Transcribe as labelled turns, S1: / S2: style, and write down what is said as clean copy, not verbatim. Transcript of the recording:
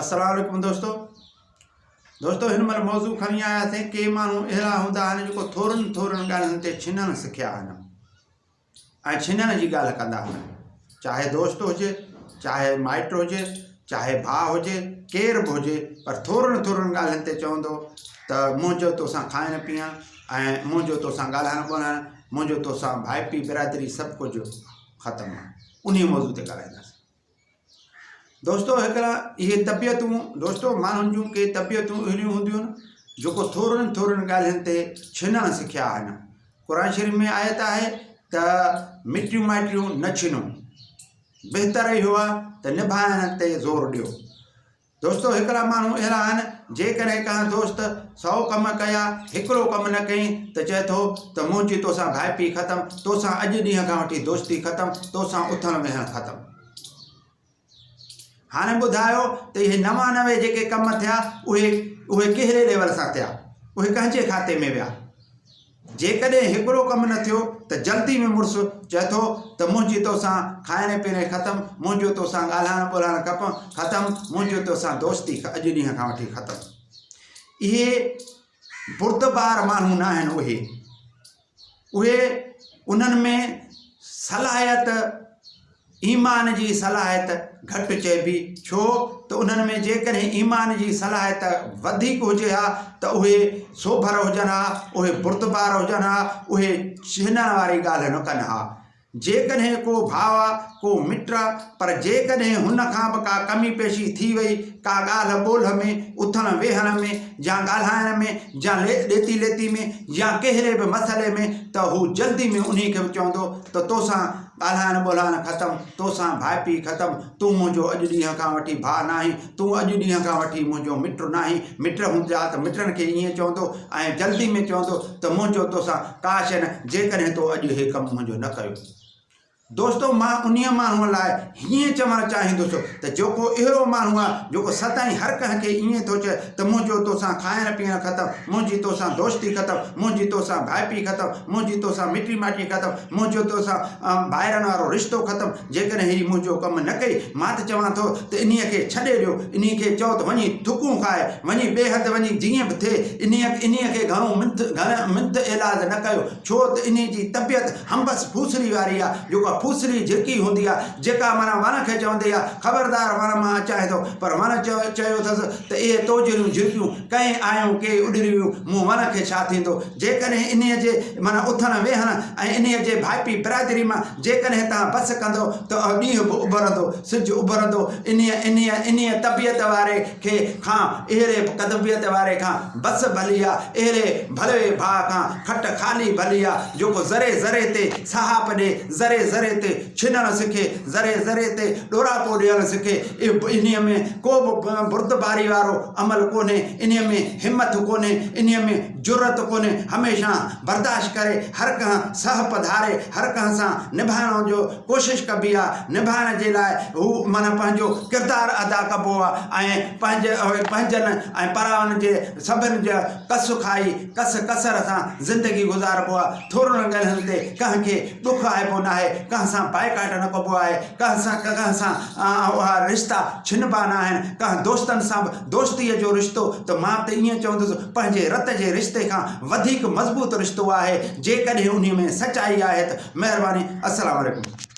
S1: السلام عليڪم دوستو دوستو هن مهل موضوع کڻي آياسين ڪي ماڻهو اهڙا هوندا آهن جيڪو ٿورن ٿورن ڳالهين تي ڇنڻ سکيا آهن ۽ ڇنڻ جي ڳالهه ڪندا آهن چاهي دوست هجي چاهي مائٽ هجي چاهي ڀاء هجي ڪير به هجي پر ٿورن ٿورن ڳالهين تي چوندو ته منهنجو توسان کائڻ پيئڻ ۽ منهنجو توسان ڳالهائڻ ٻولهائڻ منهنجو توسان ڀائپي برادري سڀ ڪجهه ختم آهي انهي موضوع تي ڳالهائينداسين دوستو هڪڙا اهي طبيعتون دوستو ماڻهن جون ڪي طبيعتون اهڙيون هونديون آهن جيڪو ٿورن ٿورن ڳالهين تي ڇنڻ سکيا آهن قرآن شريف ۾ آيت آهي ته مٽيون مائٽيون نه ڇنو بهتر اهو آهي ته نڀائڻ تي زور ڏيو دوستو هڪڙا ماڻهو اهڙا آهن جيڪڏهن ڪنهن دوست سئو ڪم ڪيا هڪڙو ڪم نه ڪيائين ته چئي ٿو ته منهنجي توسان ڀائپي ختم توسان اڄ ڏينهن کان وٺي دوستي ختم توسان اٿڻ ويهڻ ختم. هاڻي ٻڌايو ته اهي 99 جيڪي ڪم ٿيا اهي اهي ڪهڙي ليول سان ٿيا اهي ڪنهن جي کاتي ۾ ويا. جيڪڏهن هڪڙو ڪم نه ٿيو ته جلدي ۾ مڙس چئي ٿو ته منهنجي توسان کائڻ پيئڻ ختم، منهنجو توسان ڳالهائڻ ٻولهائڻ ختم، منهنجو توسان دوستي اڄ ڏينهن کان وٺي ختم. اهي بردبار ماڻهو نه آهن اهي اهي انهن ۾ صلاحيت ايمان جي صلاحيت گهٽ چئبي، ڇو ته انهن ۾ جيڪڏهن ايمان جي صلاحيت وڌيڪ هجي ها ته اهي سوڀر هجن ها، اهي بردبار هجن ها، اهي ڇنڻ واري ڳالهه نه ڪن ها. جيڪڏهن ڪو ڀاء آ، ڪو مٽ آ، پر جيڪڏهن هن کان به ڪا ڪمي پيشي ٿي وئي، ڪا ڳالهه ٻولهه ۾، اٿڻ ويهڻ ۾ يا ڳالهائڻ ۾ يا ڏيتي ليتي ۾ يا ڪهڙي به مسئلي ۾ ته هو جلدي ۾ انهي کي به چوندو ته توسان ڳالهائڻ ٻولهائڻ ختم، توسان ڀائپي ختم، تون منهنجو اڄ ڏينهن کان وٺي ڀاء ناهين، تون اڄ ڏينهن کان وٺي منهنجو مٽ ناهين، مٽ هوندا ته مٽن کي ائين چوندو ۽ جلدي ۾ چوندو ته منهنجو توسان ڪا شيء نه، جيڪڏهن تو اڄ هي ڪم منهنجو نه ڪيو. دوستو مان انهيء ماڻهوء لاء هيئن چوڻ چاهيندس ته جيڪو اهڙو ماڻهو آهي جيڪو سدائين هر ڪنهن کي ائين ٿو چئي ته منهنجو توسان کائڻ پيئڻ ختم، منهنجي توسان دوستي ختم، منهنجي توسان ڀائپي ختم، منهنجي توسان مٽي مائٽي ختم، منهنجو توسان ڀائرن وارو رشتو ختم، جيڪڏهن هي منهنجو ڪم نه ڪئي، مان ته چوان ٿو ته انهيء کي ڇڏي ڏيو، انهيء کي چئو ته وڃي ٿڪون کائي، وڃي ٻئي هنڌ وڃي جيئن به ٿئي، انهيء انهيء کي گهڻو منٿ گهڻ منٿ ايلاز نه ڪيو، ڇو ته انهيء جي طبيعت هنبس ڦوسري واري آ، جيڪا ڦوسري جهرڪي هوندي آ، جيڪا معنيٰ وڻ کي چوندي آ، خبردار وڻ مان اچانء ٿو، پر وڻ چيو اٿس ته اهي تو جهڙيون جهرڪيون ڪئين آيون ڪي اڏري ويون، مون وڻ کي ڇا ٿيندو؟ جيڪڏهن انهيء جي معنيٰ اٿڻ ويهڻ ۽ انهيء جي ڀائپي برادري مان جيڪڏهن توهان بس ڪندؤ ته اهو ڏينهن به اڀرندو، سج اڀرندو، انهيء انهيء انهيء طبيعت واري کي کان اهڙي طبيعت واري کان بس ڀلي آ، اهڙي ڀلوي ڀاء کان کٽ خالي ڀلي آ، جيڪو ذري ذري تي سهاپ ڏي، ذري ذري تي ڇنڻ سکي، ذري ذري تي ڏوراپو ڏيڻ سکي، انهيء ۾ ڪو به بردباري وارو عمل ڪونهي، انهيء ۾ همٿ ڪونهي، انهيء ۾ جرئت ڪونهي، هميشه برداشت ڪري، هر ڪنهن سهپ ڌاري، هر ڪنهن سان نڀائڻ جو ڪوشش ڪبي آ، نڀائڻ جي لاء هو معنيٰ پنهنجو ڪردار ادا ڪبو آ ۽ پنهنجي پنهنجن ۽ پراون جي سڀن جا ڪس کائي ڪس ڪسر سان زندگي گذاربو آ، ٿورڙن ڳالهين تي ڪنهن کي ڏک آئبو ناهي، ڪنهن سان بائيڪاٽ نه ڪبو آهي، ڪنهن سان ڪنهن سان اها رشتا ڇنبا ناهن، ڪنهن دوستن سان به دوستيء جو رشتو ته مان ته ائين چوندس پنهنجي رت جي رشتي کان وڌيڪ مضبوط رشتو آهي، جيڪڏهن انهي ۾ سچائي آهي ته مهرباني السلام عليڪم.